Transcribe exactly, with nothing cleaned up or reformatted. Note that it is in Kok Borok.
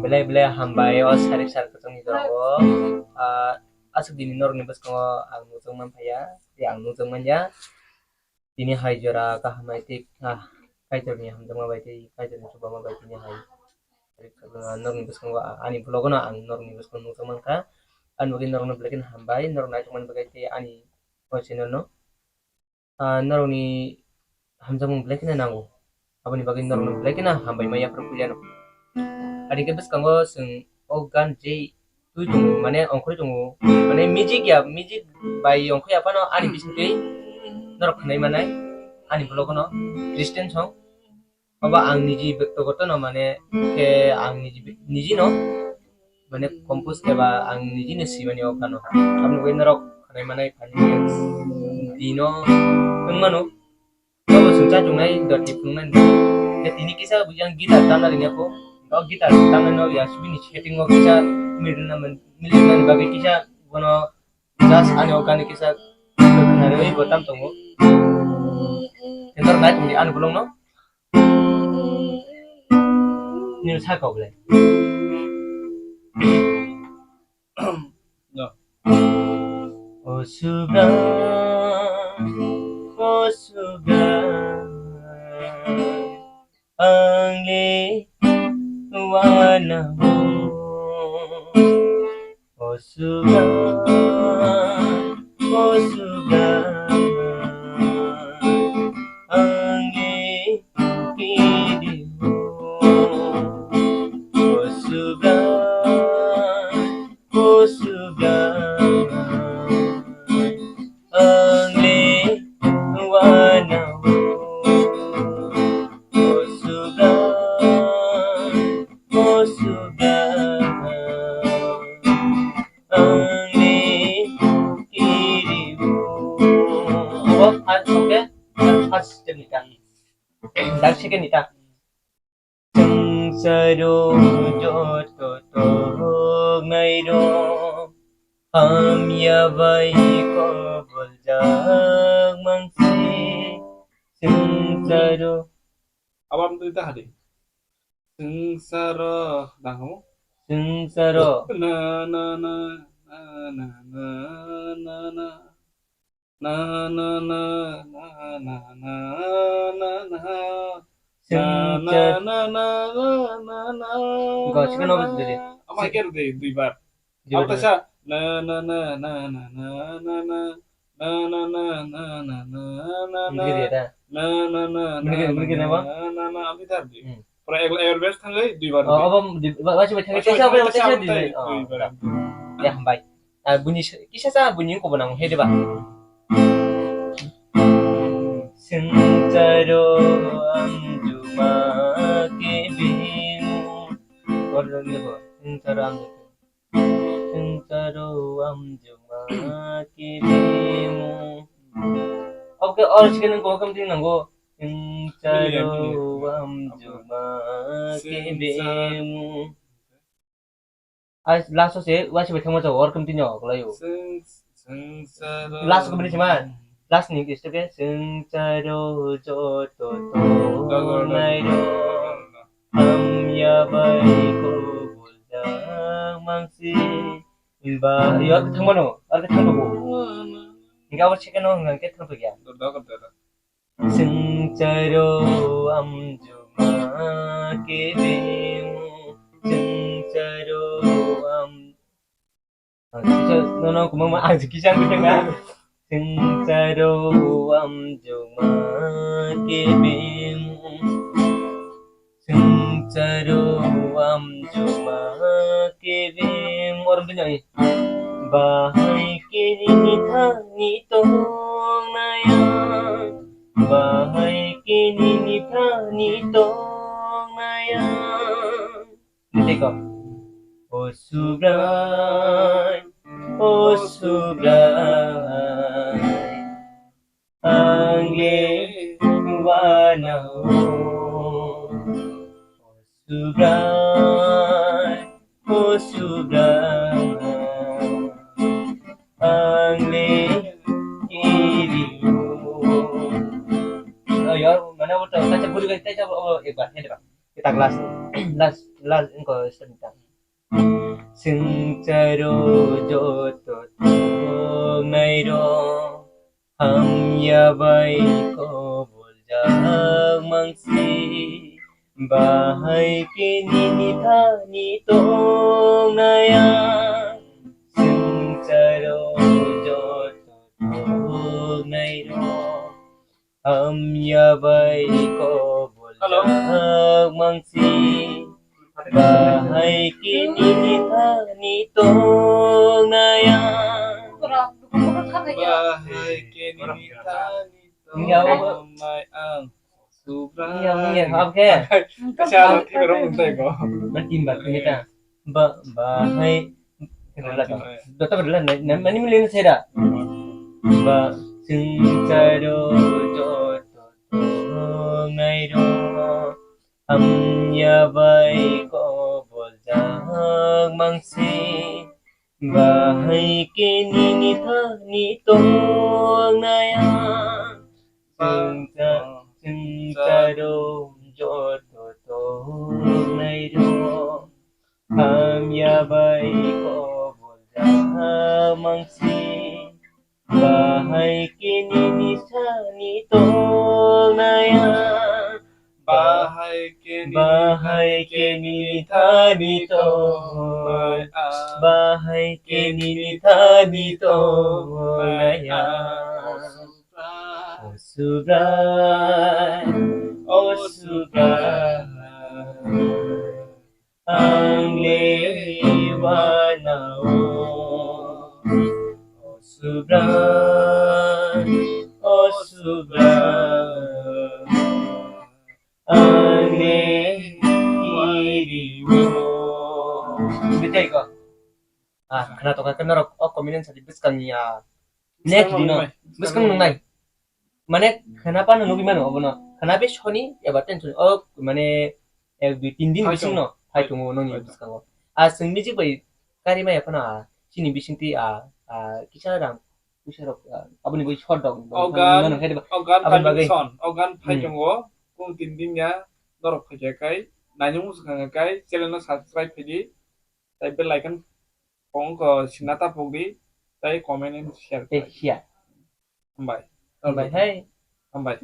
Belai belai hambai o sarik sar kwchwngni jora o. Ah, aswk dini norokni bwskango ang nukjak man phaiya, tei ang nukjak manya. Tini hai jora kaham hai tei, ah, Kaitorni hamjakma bai tei Kaitorni chubama bai tini hai norokni bwskango, ah, ani vlog no ang norokni bwskango nukjak mankha. Ani bagwi norokno belai kheno hambai, norok naitokmani bagwi tei ani o channel no. Ah, norokni hamjakmung belai kheno nango. Aboni bagwi norokno belai kheno hambai ma yaphar puilano. Ani khe bwskango chwng o gan je twi tongo, mane ongkhorwi tongo, mane music ya, music bai ongkhorwi aphano ani bisingtwi norok khwnai manai ani vlog no Christian song. Obo ang niji bektogoto no, mane khe ang niji, niji no mane compose eba ang niji no simani o gano. Aboni bagwi norok khwnai manai phani dino wng mano. Obo chwng cha chungnai doti phunuknani. Khe tini kisa bujang guitar tamna ringya kho. O guitar tamna no ya sibini setting o kisa milna man-, milna bagwi kisa bono just ani o gani kisa khwnarwi bo tam tongo. Khe norok nai tongdi ani bolong no. Nini sakha belai. No. O subra, o subra, ang le wana mo. O subra, o subra, ang le kiri mo. O subra, o subra, ang le wana mo. O subra, o subra, ang le kiri mo. Obo first, okay? First step ni ta. Dak second ni ta. Swngcharo joto tongnairok hamya bai koboljak mangsi. Swngcharo. Abam twi ta hadi. Swngcharo dang hamo? Swngcharo. Na, na, na. Na, na, na, na, na, na. Na, na, na, na, na, na, na. Swngchar- Na, na, na, na, na, na, na, Go, na, second na, of it, dili. Ama kero de, dui bar. Dui bar. Apa sa? Na, na, na, na, na, na, na, na. Na, na, na, na, na, na, na, na. Mungkin dia dah. Na, na, na, Mungkin, na, mungkin na, apa? Na, na, na, apa tar di? Hmm. Pura ek, ek bes thangai, dui bar Oh, di. Apa di, wa-, wa-, wa-, Wa-, wa-, wa-, wa-, wa-, wa-, di, wa-, oh, wa-, dah. Ya, hambai. Ah, bunyi se-, kisa sa bunyi ko bonang he de ba. Swngcharo amjuma kebemu. Or ni bo, swngcharo amjuma. Swngcharo amjuma kebemu. Oke, or second ko kam din nango. Swngcharo amjuma kebemu. Ai, last o se, wa se bai thangma jago, or kamtwi no, kwlai o. Swng-, swngcharo. Last o kamtwi se ma, last ni step ke, swngcharo joto tongnai rok, hamya bai kobol jak mangsi. Ba, yo, or ke thangma no, or ke thangma go. Hingke abo second o hingke thangma ya. Swngcharo amjuma kebemu, swngcharo am-, ah, kisa, no, no, kuma ma, ang kisa ang kisa nga. Swngcharo amjuma kebemu, swngcharo amjuma kebemu. Orom tanya, eh. Bahai kini ni thani tongnaya. Bahai kini ni thani tongnaya. Tiko. O Subrai, o Subrai, ang le wana o. O Subrai, o Subrai, ang le kiri o. Oh, ya, mana betul? Tacha bulu kan, tacha, oh, eh, bah, ini, bah. Kita kelas, kelas. Last wngkha start ni ta. Swngcharo joto tongnairok hamya bai koboljak mangsi. Bahai khe nini thani tongnai ang. Swngcharo joto tongnairok hamya bai koboljak mangsi. Bahai khe nini thani tongnai ang. Bahai khe nini thani tongnai ang. Subra. Iya, iya, oke. Kasi ano, tiga rong untai ko. Bertimbang, kita. Ba, bahai. Dota berla, na, na, mani milin seda. Ba, sing charo joto tongnai ro. Hamya bai koboljak mangsi. Bahai khe nini thani tongnai ang. Swngcha-, swngcharo joto tongnairok hamya bai koboljak mangsi. Bahai khe nini thani tongnai ang. Bahai khe nini, bahai khe nini thani tongnai ang. Bahai khe nini thani tongnai ang. O Subrai, o Subrai. Ang le wanao. O Subrai, o Subrai. Ang le iri o. Betai ko. Ah, khna to ka norok o comment sa di bwskang ni ya. Next dino. Bwskang nung nai. Mane khna pano nugwi mano obono. Khna be soni eba tension o mane ek dui tin din bising no hai tongo noni bwskango. A swng music bai kari maya phano a chini bisingtwi a, a kisa rang puisa rok, a, aboni bai short dog. O gan, o gan phai tongo, o gan phai tongo. Kung tin din ya norok phai khe kai nainung swkang kai channel no subscribe khai di. Tai bell icon kong ko sina ta pok di. Tai comment and share khai. Hambai. Hambai hai. Hambai.